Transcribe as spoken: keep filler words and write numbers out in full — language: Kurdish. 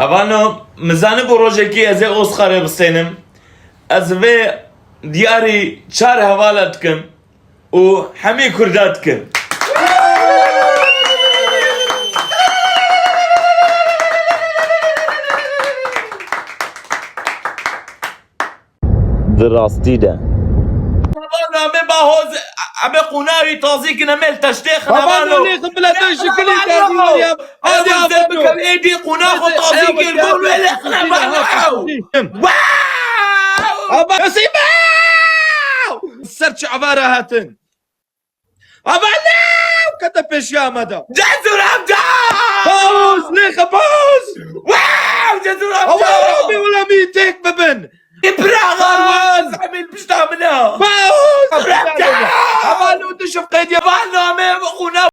Hevalno, min zanibû rojekî ez ê Oscarê bistênim. Ez vê diyarî çar hevala dikim û hemî Kurda dikim. Di rastî de. Hevalno, em ê bahoz, em ê qûna wî tazî kin, em ê li teştê xin, hevalno. Hevalno, lêxin bila te şikilî te, Meryem. Hadi, hadi, hevalno. Êdî qûna xwe tazî kir, gol wê lêxin, hevalno. Wow! Hava, Nesîbe! Ser çava re hatin. Ava ne? Kete pêşiya me de. Cesur amca! Poz! Lêxe poz! Wow! Cesur amca! Awa Rabbi, wela min têk bibin. Îbrahim! Zarwan! Emîn pişta min e. Poz! Amca! Ava lu tu şif qediye. Ava name xuna